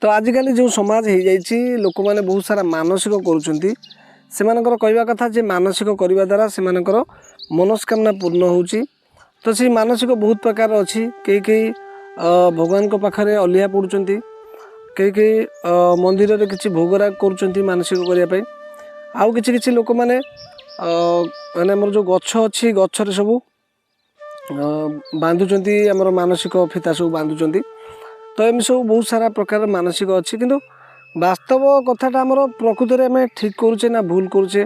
ତ ଆଜିକାଲି ଯେଉଁ ସମାଜ ହେଇଯାଇଛି, ଲୋକମାନେ ବହୁତ ସାରା ମାନସିକ କରୁଛନ୍ତି। ସେମାନଙ୍କର କହିବା କଥା ଯେ ମାନସିକ କରିବା ଦ୍ୱାରା ସେମାନଙ୍କର ମନସ୍କାମନା ପୂର୍ଣ୍ଣ ହେଉଛି। ତ ସେଇ ମାନସିକ ବହୁତ ପ୍ରକାର ଅଛି। କେହି କେହି ଭଗବାନଙ୍କ ପାଖରେ ଅଲିହା ପୋଡ଼ୁଛନ୍ତି, କେହି କେହି ମନ୍ଦିରରେ କିଛି ଭୋଗରାଗ କରୁଛନ୍ତି ମାନସିକ କରିବା ପାଇଁ। ଆଉ କିଛି କିଛି ଲୋକମାନେ ମାନେ ଆମର ଯେଉଁ ଗଛ ଅଛି, ଗଛରେ ସବୁ ବାନ୍ଧୁଛନ୍ତି, ଆମର ମାନସିକ ଫିତା ସବୁ ବାନ୍ଧୁଛନ୍ତି। ତ ଏମିତି ସବୁ ବହୁତ ସାରା ପ୍ରକାର ମାନସିକ ଅଛି। କିନ୍ତୁ ବାସ୍ତବ କଥାଟା, ଆମର ପ୍ରକୃତରେ ଆମେ ଠିକ୍ କରୁଛେ ନା ଭୁଲ କରୁଛେ,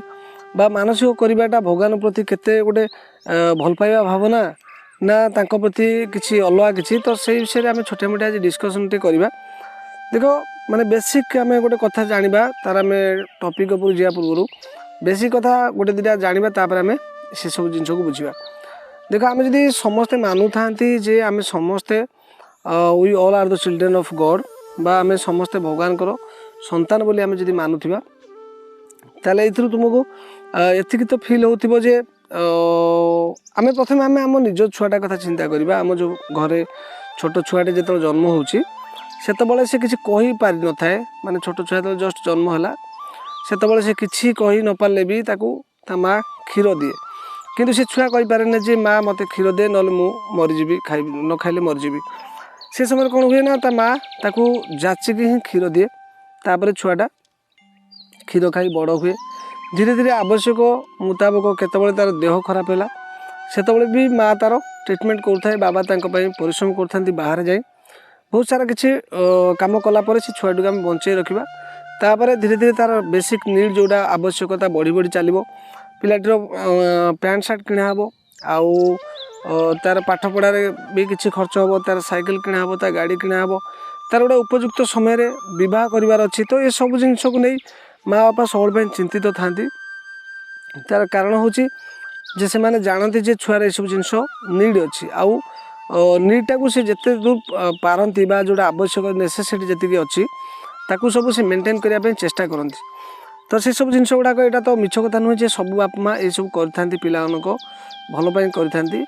ବା ମାନସିକ କରିବାଟା ଭଗବାନ ପ୍ରତି କେତେ ଗୋଟେ ଭଲ ପାଇବା ଭାବନା ନା ତାଙ୍କ ପ୍ରତି କିଛି ଅଲଗା କିଛି, ତ ସେଇ ବିଷୟରେ ଆମେ ଛୋଟିଆ ମୋଟିଆ ଆଜି ଡିସ୍କସନ୍ ଟିକେ କରିବା। ଦେଖ, ମାନେ ବେସିକ୍ ଆମେ ଗୋଟେ କଥା ଜାଣିବା। ତାର ଆମେ ଟପିକ୍ ଉପରକୁ ଯିବା ପୂର୍ବରୁ ବେସିକ୍ କଥା ଗୋଟେ ଦୁଇଟା ଜାଣିବା, ତାପରେ ଆମେ ସେସବୁ ଜିନିଷକୁ ବୁଝିବା। ଦେଖ, ଆମେ ଯଦି ସମସ୍ତେ ମାନୁଥାନ୍ତି ଯେ ଆମେ ସମସ୍ତେ, we all are the children of God, ବା ଆମେ ସମସ୍ତେ ଭଗବାନଙ୍କର ସନ୍ତାନ ବୋଲି ଆମେ ଯଦି ମାନୁଥିବା, ତାହେଲେ ଏଇଥିରୁ ତୁମକୁ ଏତିକି ତ ଫିଲ୍ ହେଉଥିବ ଯେ ଆମେ ପ୍ରଥମେ ଆମେ ଆମ ନିଜ ଛୁଆଟା କଥା ଚିନ୍ତା କରିବା। ଆମ ଯେଉଁ ଘରେ ଛୋଟ ଛୁଆଟେ ଯେତେବେଳେ ଜନ୍ମ ହେଉଛି, ସେତେବେଳେ ସେ କିଛି କହିପାରିନଥାଏ। ମାନେ ଛୋଟ ଛୁଆ ଯେତେବେଳେ ଜଷ୍ଟ ଜନ୍ମ ହେଲା, ସେତେବେଳେ ସେ କିଛି କହି ନପାରିଲେ ବି ତାକୁ ତା ମା କ୍ଷୀର ଦିଏ। କିନ୍ତୁ ସେ ଛୁଆ କହିପାରେନି ଯେ ମା, ମୋତେ କ୍ଷୀର ଦେ, ନହେଲେ ମୁଁ ମରିଯିବି, ଖାଇବି ନ ଖାଇଲେ ମରିଯିବି। ସେ ସମୟରେ କ'ଣ ହୁଏ ନା, ତା ମା ତାକୁ ଯାଚିକି ହିଁ କ୍ଷୀର ଦିଏ। ତାପରେ ଛୁଆଟା କ୍ଷୀର ଖାଇ ବଡ଼ ହୁଏ ଧୀରେ ଧୀରେ। ଆବଶ୍ୟକ ମୁତାବକ କେତେବେଳେ ତା'ର ଦେହ ଖରାପ ହେଲା, ସେତେବେଳେ ବି ମା ତା'ର ଟ୍ରିଟମେଣ୍ଟ କରୁଥାଏ, ବାବା ତାଙ୍କ ପାଇଁ ପରିଶ୍ରମ କରୁଥାନ୍ତି। ବାହାରେ ଯାଇ ବହୁତ ସାରା କିଛି କାମ କଲା ପରେ ସେ ଛୁଆଟିକୁ ଆମେ ବଞ୍ଚେଇ ରଖିବା। ତାପରେ ଧୀରେ ଧୀରେ ତା'ର ବେସିକ୍ ନିଡ଼୍, ଯେଉଁଟା ଆବଶ୍ୟକତା, ବଢ଼ି ବଢ଼ି ଚାଲିବ। ପିଲାଟିର ପ୍ୟାଣ୍ଟ ସାର୍ଟ କିଣା ହେବ, ଆଉ ତା'ର ପାଠପଢ଼ାରେ ବି କିଛି ଖର୍ଚ୍ଚ ହେବ, ତା'ର ସାଇକେଲ କିଣା ହେବ, ତା ଗାଡ଼ି କିଣା ହେବ, ତା'ର ଗୋଟେ ଉପଯୁକ୍ତ ସମୟରେ ବିବାହ କରିବାର ଅଛି। ତ ଏସବୁ ଜିନିଷକୁ ନେଇ ମା ବାପା ସବୁବେଳେ ପାଇଁ ଚିନ୍ତିତ ଥାନ୍ତି। ତା'ର କାରଣ ହେଉଛି ଯେ ସେମାନେ ଜାଣନ୍ତି ଯେ ଛୁଆର ଏସବୁ ଜିନିଷ ନିଡ଼୍ ଅଛି, ଆଉ ନିଡ଼୍ଟାକୁ ସେ ଯେତେ ଦୂର ପାରନ୍ତି ବା ଯେଉଁଟା ଆବଶ୍ୟକ, ନେସେସିଟି ଯେତିକି ଅଛି, ତାକୁ ସବୁ ସେ ମେଣ୍ଟେନ୍ କରିବା ପାଇଁ ଚେଷ୍ଟା କରନ୍ତି। ତ ସେସବୁ ଜିନିଷ ଗୁଡ଼ାକ, ଏଇଟା ତ ମିଛ କଥା ନୁହେଁ ଯେ ସବୁ ବାପା ମା ଏସବୁ କରିଥାନ୍ତି, ପିଲାମାନଙ୍କ ଭଲ ପାଇଁ କରିଥାନ୍ତି।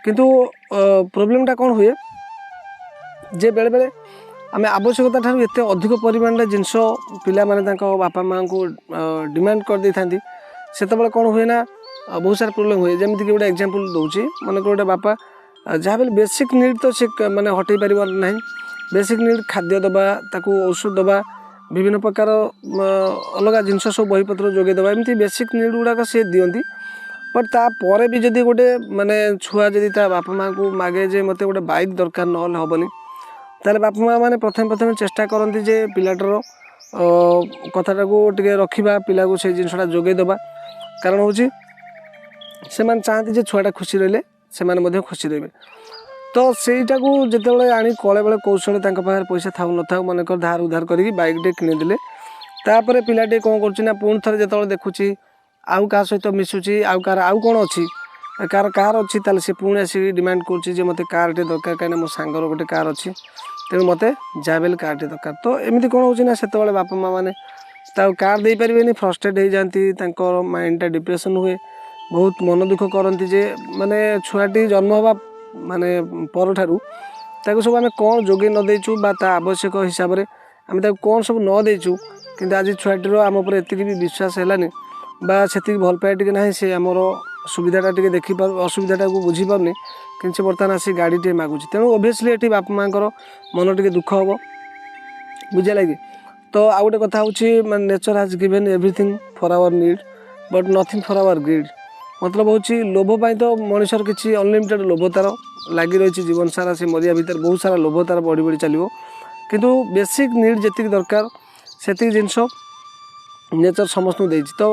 କିନ୍ତୁ ପ୍ରୋବ୍ଲେମଟା କ'ଣ ହୁଏ ଯେ ବେଳେବେଳେ ଆମେ ଆବଶ୍ୟକତା ଠାରୁ ଏତେ ଅଧିକ ପରିମାଣରେ ଜିନିଷ ପିଲାମାନେ ତାଙ୍କ ବାପା ମାଆଙ୍କୁ ଡିମାଣ୍ଡ କରିଦେଇଥାନ୍ତି। ସେତେବେଳେ କ'ଣ ହୁଏ ନା ବହୁତ ସାରା ପ୍ରୋବ୍ଲେମ୍ ହୁଏ। ଯେମିତିକି ଗୋଟେ ଏକ୍ଜାମ୍ପଲ୍ ଦେଉଛି। ମନେକର ଗୋଟେ ବାପା ଯାହା ବି ବେସିକ୍ ନିଡ଼୍ ତ ସେ ମାନେ ହଟେଇ ପାରିବ ନାହିଁ। ବେସିକ୍ ନିଡ଼୍ ଖାଦ୍ୟ ଦେବା, ତାକୁ ଔଷଧ ଦେବା, ବିଭିନ୍ନ ପ୍ରକାର ଅଲଗା ଜିନିଷ ସବୁ, ବହିପତ୍ର ଯୋଗାଇ ଦେବା, ଏମିତି ବେସିକ୍ ନିଡ଼୍ ଗୁଡ଼ାକ ସିଏ ଦିଅନ୍ତି। ବଟ୍ ତାପରେ ବି ଯଦି ଗୋଟେ ମାନେ ଛୁଆ ଯଦି ତା ବାପା ମାଆଙ୍କୁ ମାଗେ ଯେ ମୋତେ ଗୋଟେ ବାଇକ୍ ଦରକାର, ନହେଲେ ହେବନି, ତାହେଲେ ବାପା ମାଆ ମାନେ ପ୍ରଥମେ ପ୍ରଥମେ ଚେଷ୍ଟା କରନ୍ତି ଯେ ପିଲାଟାର କଥାଟାକୁ ଟିକେ ରଖିବା, ପିଲାକୁ ସେଇ ଜିନିଷଟା ଯୋଗାଇ ଦେବା। କାରଣ ହେଉଛି ସେମାନେ ଚାହାନ୍ତି ଯେ ଛୁଆଟା ଖୁସି ରହିଲେ ସେମାନେ ମଧ୍ୟ ଖୁସି ରହିବେ। ତ ସେଇଟାକୁ ଯେତେବେଳେ ଆଣି କଳେ ବେଳେ କୌଶଳେ ତାଙ୍କ ପାଖରେ ପଇସା ଥାଉ ନଥାଉ, ମନେକର ଧାର ଉଧାର କରିକି ବାଇକ୍ଟେ କିଣିଦେଲେ, ତାପରେ ପିଲାଟି କ'ଣ କରୁଛି ନା ପୁଣି ଥରେ ଯେତେବେଳେ ଦେଖୁଛି ଆଉ କାହା ସହିତ ମିଶୁଛି, ଆଉ କାହାର ଆଉ କ'ଣ ଅଛି, କାହାର କାର୍ ଅଛି, ତାହେଲେ ସେ ପୁଣି ଆସିକି ଡିମାଣ୍ଡ କରୁଛି ଯେ ମୋତେ କାର୍ଟେ ଦରକାର, କାହିଁକିନା ମୋ ସାଙ୍ଗର ଗୋଟେ କାର୍ ଅଛି, ତେଣୁ ମୋତେ ଯାହା ବି ହେଲେ କାର୍ଟେ ଦରକାର। ତ ଏମିତି କ'ଣ ହେଉଛି ନା ସେତେବେଳେ ବାପା ମାଆ ମାନେ ତାକୁ କାର୍ ଦେଇପାରିବେନି, ଫ୍ରଷ୍ଟ୍ରେଟ୍ ହେଇଯାଆନ୍ତି, ତାଙ୍କର ମାଇଣ୍ଡଟା ଡିପ୍ରେସନ୍ ହୁଏ, ବହୁତ ମନ ଦୁଃଖ କରନ୍ତି ଯେ ମାନେ ଛୁଆଟି ଜନ୍ମ ହେବା ମାନେ ପରଠାରୁ ତାକୁ ସବୁ ଆମେ କ'ଣ ଯୋଗେଇ ନ ଦେଇଛୁ ବା ତା ଆବଶ୍ୟକ ହିସାବରେ ଆମେ ତାକୁ କ'ଣ ସବୁ ନ ଦେଇଛୁ, କିନ୍ତୁ ଆଜି ଛୁଆଟିର ଆମ ଉପରେ ଏତିକି ବି ବିଶ୍ୱାସ ହେଲାନି ବା ସେତିକି ଭଲ ପାଇବା ଟିକେ ନାହିଁ, ସେ ଆମର ସୁବିଧାଟା ଟିକେ ଦେଖିପାରୁ, ଅସୁବିଧାଟାକୁ ବୁଝିପାରୁନି, କିନ୍ତୁ ସେ ବର୍ତ୍ତମାନ ଆସି ଗାଡ଼ିଟିଏ ମାଗୁଛି। ତେଣୁ ଅବଭିୟସଲି ଏଠି ବାପା ମାଆଙ୍କର ମନ ଟିକେ ଦୁଃଖ ହେବ। ବୁଝିଲା କି? ତ ଆଉ ଗୋଟେ କଥା ହେଉଛି, ମାନେ nature has given everything for our need but nothing for our greed। ମତଲବ ହେଉଛି ଲୋଭ ପାଇଁ ତ ମଣିଷର କିଛି ଅନଲିମିଟେଡ଼ ଲୋଭ ତା'ର ଲାଗି ରହିଛି ଜୀବନ ସାରା। ସେ ମରିବା ଭିତରେ ବହୁତ ସାରା ଲୋଭ ତା'ର ବଢ଼ି ବଢ଼ି ଚାଲିବ। କିନ୍ତୁ ବେସିକ୍ ନିଡ଼୍ ଯେତିକି ଦରକାର, ସେତିକି ଜିନିଷ ନେଚର୍ ସମସ୍ତଙ୍କୁ ଦେଇଛି। ତ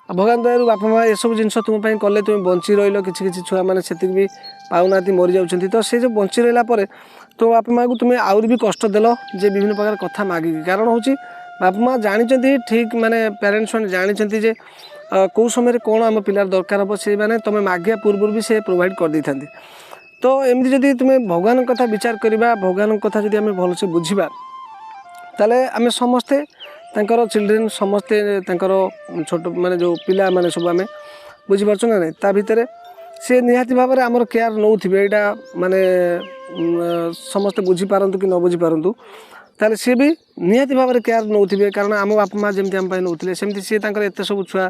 ଭଗବାନ ଦୟାରୁ ବାପା ମା ଏସବୁ ଜିନିଷ ତୁମ ପାଇଁ କଲେ, ତୁମେ ବଞ୍ଚି ରହିଲ। କିଛି କିଛି ଛୁଆମାନେ ସେତିକି ବି ପାଉନାହାନ୍ତି, ମରିଯାଉଛନ୍ତି। ତ ସେ ଯେଉଁ ବଞ୍ଚି ରହିଲା ପରେ ତୁମ ବାପା ମାଆକୁ ତୁମେ ଆହୁରି ବି କଷ୍ଟ ଦେଲ ଯେ ବିଭିନ୍ନ ପ୍ରକାର କଥା ମାଗିକି। କାରଣ ହେଉଛି ବାପା ମା ଜାଣିଛନ୍ତି ଠିକ୍, ମାନେ ପ୍ୟାରେଣ୍ଟସ୍ ମାନେ ଜାଣିଛନ୍ତି ଯେ କେଉଁ ସମୟରେ କ'ଣ ଆମ ପିଲାର ଦରକାର ହେବ। ସେମାନେ ତୁମେ ମାଗିବା ପୂର୍ବରୁ ବି ସେ ପ୍ରୋଭାଇଡ଼ କରିଦେଇଥାନ୍ତି। ତ ଏମିତି ଯଦି ତୁମେ ଭଗବାନଙ୍କ କଥା ବିଚାର କରିବା, ଭଗବାନଙ୍କ କଥା ଯଦି ଆମେ ଭଲସେ ବୁଝିବା, ତାହେଲେ ଆମେ ସମସ୍ତେ ତାଙ୍କର ଚିଲଡ୍ରେନ୍, ସମସ୍ତେ ତାଙ୍କର ଛୋଟ ମାନେ ଯେଉଁ ପିଲାମାନେ ସବୁ ଆମେ, ବୁଝିପାରୁଛୁ ନା ନାହିଁ? ତା ଭିତରେ ସେ ନିହାତି ଭାବରେ ଆମର କେୟାର ନେଉଥିବେ। ଏଇଟା ମାନେ ସମସ୍ତେ ବୁଝିପାରନ୍ତୁ କି ନ ବୁଝିପାରନ୍ତୁ। ତାହେଲେ ସିଏ ବି ନିହାତି ଭାବରେ କେୟାର ନେଉଥିବେ। କାରଣ ଆମ ବାପା ମା' ଯେମିତି ଆମ ପାଇଁ ନେଉଥିଲେ, ସେମିତି ସିଏ ତାଙ୍କର ଏତେ ସବୁ ଛୁଆ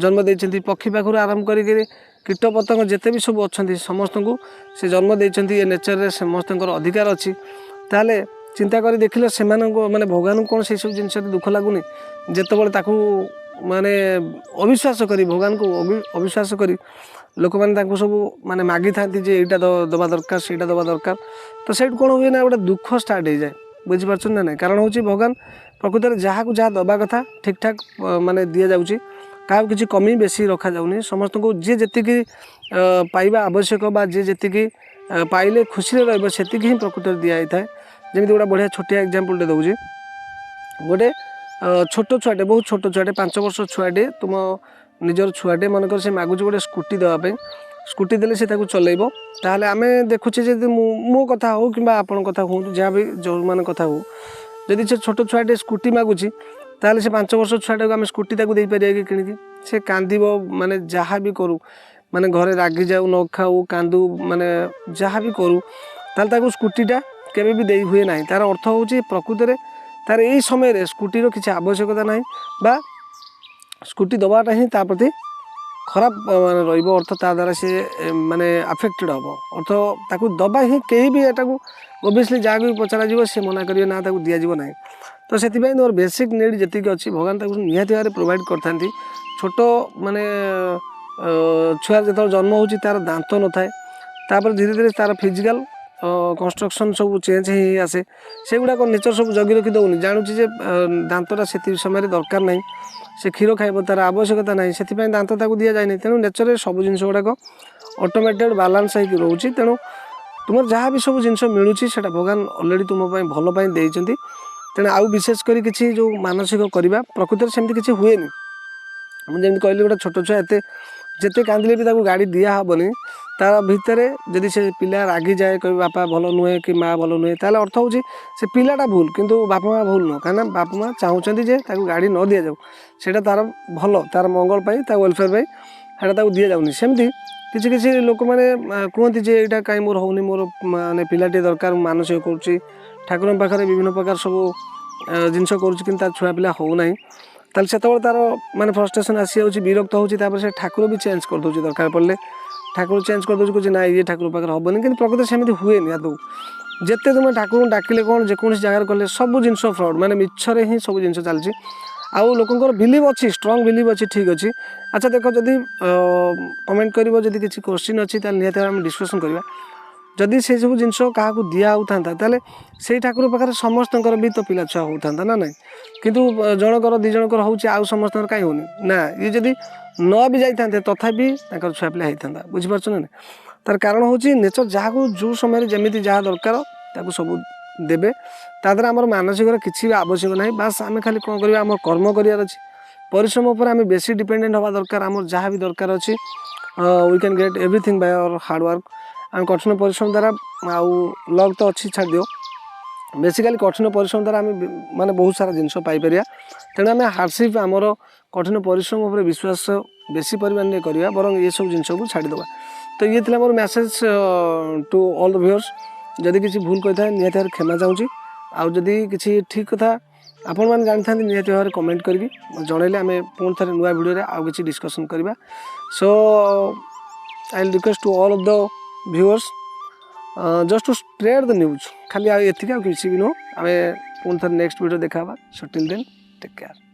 ଜନ୍ମ ଦେଇଛନ୍ତି। ପକ୍ଷୀ ପାଖରୁ ଆରମ୍ଭ କରିକିରି କୀଟ ପତଙ୍ଗ ଯେତେ ବି ସବୁ ଅଛନ୍ତି, ସମସ୍ତଙ୍କୁ ସେ ଜନ୍ମ ଦେଇଛନ୍ତି। ଏ ନେଚରରେ ସମସ୍ତଙ୍କର ଅଧିକାର ଅଛି। ତାହେଲେ ଚିନ୍ତା କରି ଦେଖିଲେ, ସେମାନଙ୍କୁ ମାନେ ଭଗବାନଙ୍କୁ କ'ଣ ସେସବୁ ଜିନିଷରେ ଦୁଃଖ ଲାଗୁନି, ଯେତେବେଳେ ତାକୁ ମାନେ ଅବିଶ୍ୱାସ କରି, ଭଗବାନଙ୍କୁ ଅବିଶ୍ୱାସ କରି ଲୋକମାନେ ତାଙ୍କୁ ସବୁ ମାନେ ମାଗିଥାନ୍ତି ଯେ ଏଇଟା ଦେବା ଦରକାର, ସେଇଟା ଦେବା ଦରକାର? ତ ସେଇଠୁ କ'ଣ ହୁଏ ନା, ଗୋଟେ ଦୁଃଖ ଷ୍ଟାର୍ଟ ହେଇଯାଏ। ବୁଝିପାରୁଛନ୍ତି ନା ନାହିଁ? କାରଣ ହେଉଛି, ଭଗବାନ ପ୍ରକୃତରେ ଯାହାକୁ ଯାହା ଦେବା କଥା ଠିକ୍ଠାକ୍ ମାନେ ଦିଆଯାଉଛି। କାହାକୁ କିଛି କମି ବେଶୀ ରଖାଯାଉନି। ସମସ୍ତଙ୍କୁ ଯିଏ ଯେତିକି ପାଇବା ଆବଶ୍ୟକ ବା ଯିଏ ଯେତିକି ପାଇଲେ ଖୁସିରେ ରହିବ, ସେତିକି ହିଁ ପ୍ରକୃତରେ ଦିଆହେଇଥାଏ। ଯେମିତି ଗୋଟେ ବଢ଼ିଆ ଛୋଟିଆ ଏକ୍ଜାମ୍ପଲ୍ଟେ ଦେଉଛି। ଗୋଟେ ଛୋଟ ଛୁଆଟେ, ବହୁତ ଛୋଟ ଛୁଆଟେ, 5 ବର୍ଷ ଛୁଆଟେ, ତୁମ ନିଜର ଛୁଆଟେ ମନେକର, ସେ ମାଗୁଛି ଗୋଟେ ସ୍କୁଟି ଦେବା ପାଇଁ। ସ୍କୁଟି ଦେଲେ ସେ ତାକୁ ଚଲେଇବ। ତାହେଲେ ଆମେ ଦେଖୁଛେ, ଯଦି ମୁଁ ମୋ କଥା ହଉ କିମ୍ବା ଆପଣଙ୍କ କଥା ହୁଅନ୍ତୁ, ଯାହା ବି ଯେଉଁମାନଙ୍କ କଥା ହଉ, ଯଦି ସେ ଛୋଟ ଛୁଆଟେ ସ୍କୁଟି ମାଗୁଛି, ତାହେଲେ ସେ 5 ବର୍ଷ ଛୁଆଟାକୁ ଆମେ ସ୍କୁଟି ତାକୁ ଦେଇପାରିବା କି କିଣିକି? ସେ କାନ୍ଦିବ, ମାନେ ଯାହା ବି କରୁ, ମାନେ ଘରେ ରାଗିଯାଉ, ନ ଖାଉ, କାନ୍ଦୁ, ମାନେ ଯାହା ବି କରୁ, ତାହେଲେ ତାକୁ ସ୍କୁଟିଟା କେବେ ବି ଦେଇ ହୁଏ ନାହିଁ। ତାର ଅର୍ଥ ହେଉଛି, ପ୍ରକୃତରେ ତାର ଏଇ ସମୟରେ ସ୍କୁଟିର କିଛି ଆବଶ୍ୟକତା ନାହିଁ ବା ସ୍କୁଟି ଦେବାଟା ହିଁ ତା ପ୍ରତି ଖରାପ ମାନେ ରହିବ। ଅର୍ଥ ତା ଦ୍ୱାରା ସେ ମାନେ ଆଫେକ୍ଟେଡ଼ ହେବ। ଅର୍ଥ ତାକୁ ଦେବା ହିଁ କେହି ବି ଏଟାକୁ ଓଭିୟସଲି ଯାହାକୁ ବି ପଚରାଯିବ, ସେ ମନା କରିବେ, ନା, ତାକୁ ଦିଆଯିବ ନାହିଁ। ତ ସେଥିପାଇଁ ତୁମର ବେସିକ୍ ନିଡ଼୍ ଯେତିକି ଅଛି, ଭଗବାନ ତାକୁ ନିହାତି ଭାବରେ ପ୍ରୋଭାଇଡ଼ କରିଥାନ୍ତି। ଛୋଟ ମାନେ ଛୁଆ ଯେତେବେଳେ ଜନ୍ମ ହେଉଛି, ତାର ଦାନ୍ତ ନଥାଏ। ତାପରେ ଧୀରେ ଧୀରେ ତାର ଫିଜିକାଲ୍ କନଷ୍ଟ୍ରକ୍ସନ୍ ସବୁ ଚେଞ୍ଜ ହେଇ ହେଇ ଆସେ। ସେଗୁଡ଼ାକ ନେଚର୍ ସବୁ ଜଗି ରଖି ଦେଉନି? ଜାଣୁଛି ଯେ ଦାନ୍ତଟା ସେତିକି ସମୟରେ ଦରକାର ନାହିଁ, ସେ କ୍ଷୀର ଖାଇବ, ତାର ଆବଶ୍ୟକତା ନାହିଁ, ସେଥିପାଇଁ ଦାନ୍ତ ତାକୁ ଦିଆଯାଇନି। ତେଣୁ ନେଚରରେ ସବୁ ଜିନିଷ ଗୁଡ଼ାକ ଅଟୋମେଟେଡ଼ ବାଲାନ୍ସ ହେଇକି ରହୁଛି। ତେଣୁ ତୁମର ଯାହା ବି ସବୁ ଜିନିଷ ମିଳୁଛି, ସେଇଟା ଭଗବାନ ଅଲରେଡ଼ି ତୁମ ପାଇଁ ଭଲ ପାଇଁ ଦେଇଛନ୍ତି। ତେଣୁ ଆଉ ବିଶେଷ କରି କିଛି ଯେଉଁ ମାନସିକ କରିବା, ପ୍ରକୃତରେ ସେମିତି କିଛି ହୁଏନି। ମୁଁ ଯେମିତି କହିଲି, ଗୋଟେ ଛୋଟ ଛୁଆ ଏତେ ଯେତେ କାନ୍ଦିଲେ ବି ତାକୁ ଗାଡ଼ି ଦିଆହେବନି। ତା ଭିତରେ ଯଦି ସେ ପିଲା ରାଗିଯାଏ, କହିବେ ବାପା ଭଲ ନୁହେଁ କି ମା ଭଲ ନୁହେଁ, ତାହେଲେ ଅର୍ଥ ହେଉଛି ସେ ପିଲାଟା ଭୁଲ, କିନ୍ତୁ ବାପା ମା ଭୁଲ ନୁହଁ। କାହିଁକିନା ବାପା ମା ଚାହୁଁଛନ୍ତି ଯେ ତାକୁ ଗାଡ଼ି ନ ଦିଆଯାଉ। ସେଇଟା ତାର ଭଲ, ତାର ମଙ୍ଗଳ ପାଇଁ, ତା ୱେଲଫେୟାର ପାଇଁ ସେଇଟା ତାକୁ ଦିଆଯାଉନି। ସେମିତି କିଛି କିଛି ଲୋକମାନେ କୁହନ୍ତି ଯେ ଏଇଟା କାହିଁ ମୋର ହେଉନି, ମୋର ମାନେ ପିଲାଟିଏ ଦରକାର, ମୁଁ ମାନସିକ କରୁଛି, ଠାକୁରଙ୍କ ପାଖରେ ବିଭିନ୍ନ ପ୍ରକାର ସବୁ ଜିନିଷ କରୁଛି, କିନ୍ତୁ ତାର ଛୁଆ ପିଲା ହେଉନାହିଁ। ତାହେଲେ ସେତେବେଳେ ତାର ମାନେ ଫ୍ରଷ୍ଟ୍ରେସନ୍ ଆସିଯାଉଛି, ବିରକ୍ତ ହେଉଛି। ତାପରେ ସେ ଠାକୁର ବି ଚେଞ୍ଜ କରିଦେଉଛି। ଦରକାର ପଡ଼ିଲେ ଠାକୁର ଚେଞ୍ଜ କରିଦେଉଛି, କହୁଛି ନା, ଇଏ ଠାକୁର ପାଖରେ ହେବନି। କିନ୍ତୁ ପ୍ରକୃତରେ ସେମିତି ହୁଏନି ଆଦୌ। ଯେତେ ତୁମେ ଠାକୁରଙ୍କୁ ଡାକିଲେ କ'ଣ, ଯେକୌଣସି ଜାଗାରେ କଲେ, ସବୁ ଜିନିଷ ଫ୍ରଡ଼୍, ମାନେ ମିଛରେ ହିଁ ସବୁ ଜିନିଷ ଚାଲିଛି। ଆଉ ଲୋକଙ୍କର ବିଲିଭ୍ ଅଛି, ଷ୍ଟ୍ରଙ୍ଗ ବିଲିଭ୍ ଅଛି, ଠିକ୍ ଅଛି। ଆଚ୍ଛା ଦେଖ, ଯଦି କମେଣ୍ଟ କରିବ, ଯଦି କିଛି କୋଶ୍ଚିନ୍ ଅଛି, ତାହେଲେ ନିହାତି ଭାବେ ଆମେ ଡିସ୍କସନ୍ କରିବା। ଯଦି ସେସବୁ ଜିନିଷ କାହାକୁ ଦିଆ ହେଉଥାନ୍ତା, ତାହେଲେ ସେଇ ଠାକୁର ପାଖରେ ସମସ୍ତଙ୍କର ବି ତ ପିଲା ଛୁଆ ହେଉଥାନ୍ତା ନା ନାହିଁ? କିନ୍ତୁ ଜଣଙ୍କର ଦୁଇ ଜଣଙ୍କର ହେଉଛି, ଆଉ ସମସ୍ତଙ୍କର କାହିଁ ହେଉନି? ନା, ଇଏ ଯଦି ନ ବି ଯାଇଥାନ୍ତେ, ତଥାପି ତାଙ୍କର ଛୁଆ ପିଲା ହେଇଥାନ୍ତା। ବୁଝିପାରୁଛ ନା ନାହିଁ? ତାର କାରଣ ହେଉଛି, ନେଚର ଯାହାକୁ ଯେଉଁ ସମୟରେ ଯେମିତି ଯାହା ଦରକାର, ତାକୁ ସବୁ ଦେବେ। ତା ଦ୍ୱାରା ଆମର ମାନସିକର କିଛି ବି ଆବଶ୍ୟକ ନାହିଁ। ବାସ୍, ଆମେ ଖାଲି କ'ଣ କରିବା, ଆମର କର୍ମ କରିବାର ଅଛି। ପରିଶ୍ରମ ଉପରେ ଆମେ ବେଶୀ ଡିପେଣ୍ଡେଣ୍ଟ ହେବା ଦରକାର। ଆମର ଯାହା ବି ଦରକାର ଅଛି, we can get everything by our hard work. ଆମେ କଠିନ ପରିଶ୍ରମ ଦ୍ୱାରା, ଆଉ ଲକ୍ ତ ଅଛି ଛାଡ଼ିଦିଅ, ବେସିକାଲି କଠିନ ପରିଶ୍ରମ ଦ୍ୱାରା ଆମେ ମାନେ ବହୁତ ସାରା ଜିନିଷ ପାଇପାରିବା। ତେଣୁ ଆମେ ହାର୍ଡ଼ସିପ୍, ଆମର କଠିନ ପରିଶ୍ରମ ଉପରେ ବିଶ୍ୱାସ ବେଶୀ ପରିମାଣରେ କରିବା, ବରଂ ଏସବୁ ଜିନିଷକୁ ଛାଡ଼ିଦେବା। ତ ଇଏ ଥିଲା ମୋର message to all the viewers. ଯଦି କିଛି ଭୁଲ କହିଥାଏ, ନିହାତି ଭାବରେ କ୍ଷମା ଚାହୁଁଛି। ଆଉ ଯଦି କିଛି ଠିକ୍ କଥା ଆପଣମାନେ ଜାଣିଥାନ୍ତି, ନିହାତି ଭାବରେ କମେଣ୍ଟ କରିକି ଜଣାଇଲେ ଆମେ ପୁଣି ଥରେ ନୂଆ ଭିଡ଼ିଓରେ ଆଉ କିଛି ଡିସ୍କସନ୍ କରିବା। So I request to all of the viewers just to spread the news. ଖାଲି ଆଉ ଏତିକି, ଆଉ କିଛି ବି ନୁହଁ। ଆମେ ପୁଣି ଥରେ ନେକ୍ସଟ ଭିଡ଼ିଓ ଦେଖା ହେବା। So till then, take care.